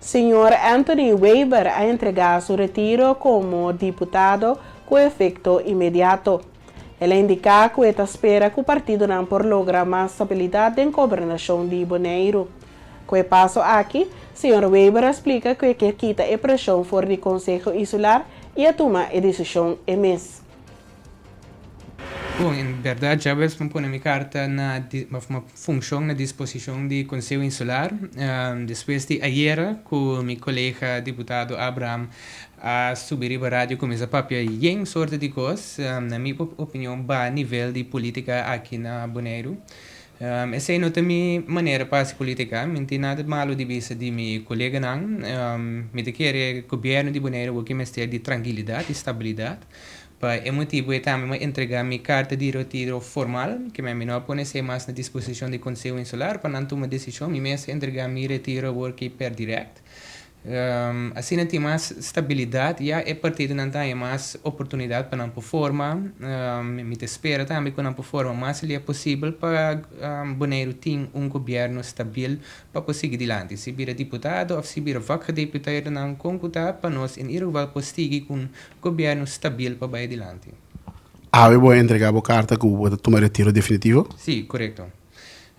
Señor Anthony Wever a entregá su retiro komo diputado ku efekto inmediato. El a indiká ku e ta spera ku partidonan por logra mas stabilidat den gobernashon di Boneiru. Ku e paso aki, señor Wever a splika ku e ke kita e preshon for di Konseho Insular i a tuma e desishon e mes. Bon, en bèrdat djabes mi pone mi karta na òf mi funshon na disposishon di Konseho Insular. Despues di ayera ku mi kolega diputado Abraham a subi riba radio kuminsá papia yen sorte di kos, na mi opinion baha nivel di polítika aki na Boneiru. Esei no ta mi manera pa hasi polítika. Mi no tin nada malu di bisa di mi koleganan. Mi ta kere gobièrnu di Boneiru awor ki mester di trankilidat i stabilidat. Pa e motibu ei tambe mi a entregá mi karta di retiro formal, ke mi no a pone esei mas na disposishon di Konseho Insular pa nan tuma desishon. Mi mes a entregá mi retiro awor ki per dirèkt. Asina tin mas stabilidat, ya e partidonan ta haña mas oportunidat pa nan por forma. Mi ta spera tambe ku nan por forma mas lia posibel pa Boneiru tin un gobièrnu stabil pa por sigui dilanti. Si bira diputado òf si bira vakgedeputeerdenan kon ku ta pa nos in ieder geval por sigui ku un gobièrnu stabil pa bai dilanti. Awe bo a entregá bo karta ku bo ta tuma retiro definitivo? Sí, korekto.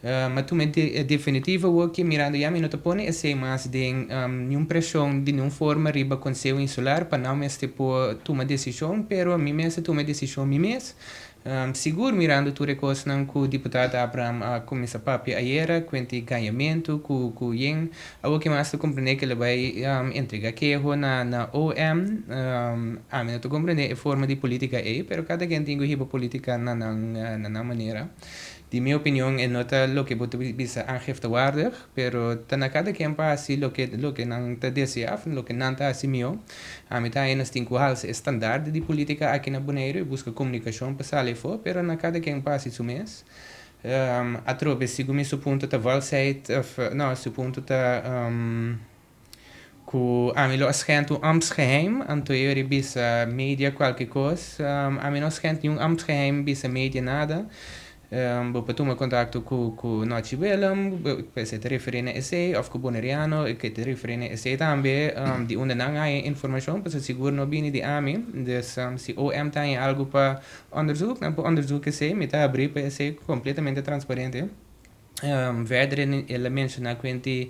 Ma tuma e definitivo awor mirando ya mi no ta pone esei mas den niun preshon di niun forma riba Konseho Insular pa nan mester por tuma desishon, pero mi mester tuma e desishon mi mes. Sigur mirando tur e kosnan ku diputado Abraham a kuminsá papia ayera kuenti gañamentu ku ku yen awor ke mas ta komprendé ke lo bai entregá keho na na OM. Ami no ta komprendé e forma di polítika ei, pero kada ken tin ku hiba polítika na nan na nan manera. Di mi opinion e no ta loke bo ta bisa aangiftewaardig, pero ta na kada ken pa hasi loke loke nan ta desea of loke nan ta hasi mihó. Ami ta haña nos tin ku halsa e standaard di politica aki na Boneiru i buska komunikashon pa sali afó, pero na kada ken pa hasi su mes. Atrobe sigun mi su punto ta valsheid of no su punto ta Ku ami lo a schend un ambtsgeheim, anto e ora bisa media kualke kos. Ami no schend niun ambtsgeheim, bisa media nada. Bo por tuma kontakto ku ku Nochi Willem, pues e ta referí na esei, òf ku Boneriano, ke ta referí na esei tambe. Di unda nan haña informashon, pasobra sigur no bini di ami. Dus si OM ta haña algu pa onderzoek, nan por onderzoek esei. Mi ta abrí pa esei kompletamente transparente. Verder el a menciona cuenti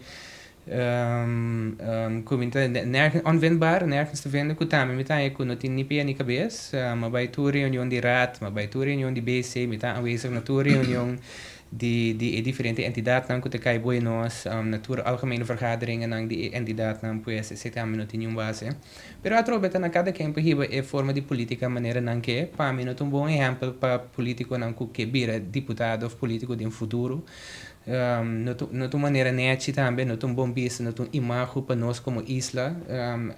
cu mi ta nergens onvindbaar, nergens te vinden, cu tambe mi ta haña cu no tin ni pia ni cabes. Mi a bay tur reunion di raad, mi a bay tur reunion di BC, mi ta aanwezig na tur reunion di di e diferente entidadnan cu ta cay boe nos, na tur algemene vergaderingennan di e entidadnan, pues esey tambe no tin niun base. Pero atrobe ta na kada ken pa hiba e forma di politica manera nan ke. Pa mi no ta un bon ehempel pa politiconan cu ke bira diputado of politico den futuro. No ta no ta un manera nechi tambe, no ta un bon bista, no ta un imago pa nos como isla.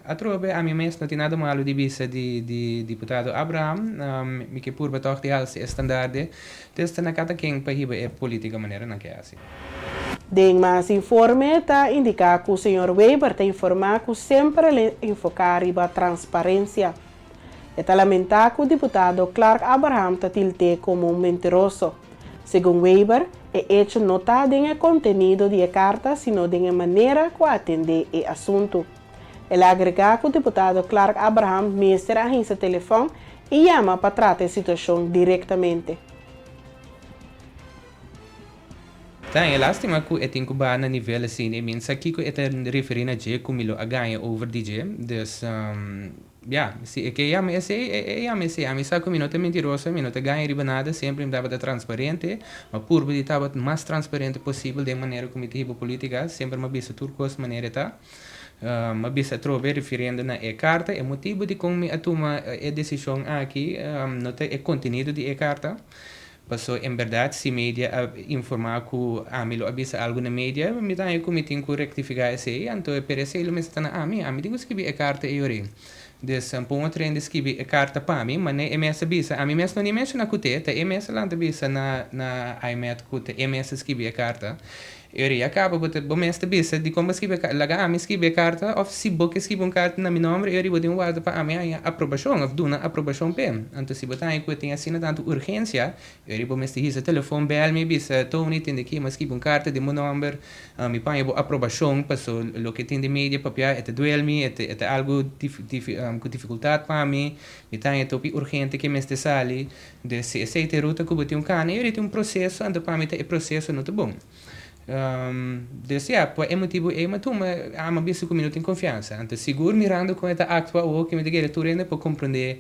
Atrobe ami mes no tin nada malo di bisa di di diputado Abraham. Mi ke purba tog di halsa e standaarde. Entonces ta na kada ken pa hiba e politica manera nan ke haci. Den mas informe ta indiká ku señor Wever ta informá ku semper el enfoká riba transparensia. E ta lamentá ku diputado Clark Abraham ta tilt'é komo un mentiroso. Segun Wever, e echo no ta den e kontenido di e karta sino den e manera ku a atendé e asuntu. El a agregá ku diputado Clark Abraham mester a hinsa telefòn i yama pa trata e situashon direktamente. Ta e lastima ku e tin ku baha na nivel asina. E min sa kiko e ta referí na dje ku mi lo a gaña over di dje. Dus, ya, si e ke yama esei, e yama esei. Ami sa ku mi no ta mentiroso, mi no ta gaña riba nada, semper mi tabata transparente. Ma purba di tabata mas transparente posibel den manera ku mi ta hiba politica. Semper mi a bisa tur kos manera e ta. Mi a bisa atrobe refiriendo na e karta, e motibu dikon mi a tuma e desishon aki no ta e kontenido di e karta. Paso en berdad si media a informa cu ami lo a bisa algo na media, mi ta haña cu mi tin cu rectifica esey, anto e pero esey lo mester ta na ami, ami tin cu skibi e carta ey ori. Dus pon otro hende skibi e carta pa mi, mane e mes a bisa, ami mes no ni menciona cu te, ta e mes a lanta bisa na na IMET cu ta e mes a skibi e carta. E ora ya kaba bo ta bo mes ta bisa dikon bo a skibi e karta, laga ami skibi e karta òf si bo ke skibi un karta na mi nòmber e ora bo tin warda pa ami haña aprobashon òf duna aprobashon p'e. Anto si bo ta haña ku e tin asina tantu urgensia e ora bo mester hisa telefon bèl mi bisa Tony tende aki mi a skibi un karta den bo nòmber mi paña bo aprobashon paso loke tin den media papia e ta duel mi e ta algu ku difikultat pa mi, mi ta haña topi urgente ke mester sali. Dus si esei ta e ruta ku bo tin un kana i ora tin un proseso anto pa mi ta e proseso no ta bon. Dus ya, pa e motibu ei mi a tuma ama bisa ku mi no tin konfiansa. Anto sigur mirando kon e ta aktua awor ku mi ta kere tur hende por komprondé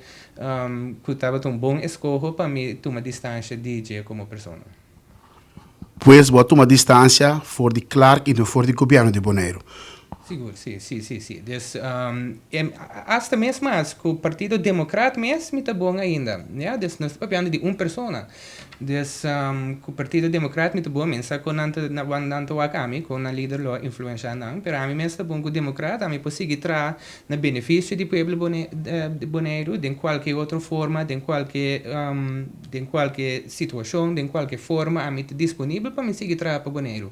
ku tabata un bon eskoho pa mi tuma distansha di dje komo persona. Pues bo a tuma distansia for di Clark i no for di gobièrnu di Boneiru. Sigur, si, si, si, si. Dus, e, hasta mes mas ku Partido Demokrat mes mi ta bon ainda. Ya, dus nos ta papiando di un persona. Dus, ku Partido Demokrat mi ta bon, mi no sa kon nan ta, nan ta wak ami, kon nan lider lo a influensha nan, pero ami mes ta bon ku Demokrat, ami por sigui traha na benefisio di pueblo Bone, di Boneiru den kualke otro forma, den kualke, den kualke situashon, den kualke forma ami ta disponibel pa mi sigui traha pa Boneiru.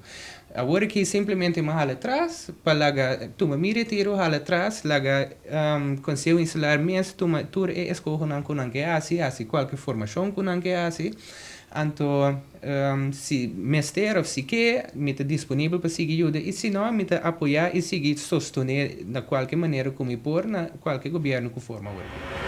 Awor aki simplemente mi a hala atras pa laga tuma mi retiro, hala atras, laga Conseho Insular mes tuma tur e eskohonan ku nan ke hasi, hasi kualke formashon ku nan ke hasi. Anto si mester òf si ke, mi ta disponibel pa sigui yuda i si no, mi ta apoyá i sigui sostené na kualke manera ku mi por na kualke gobièrnu ku forma awor aki.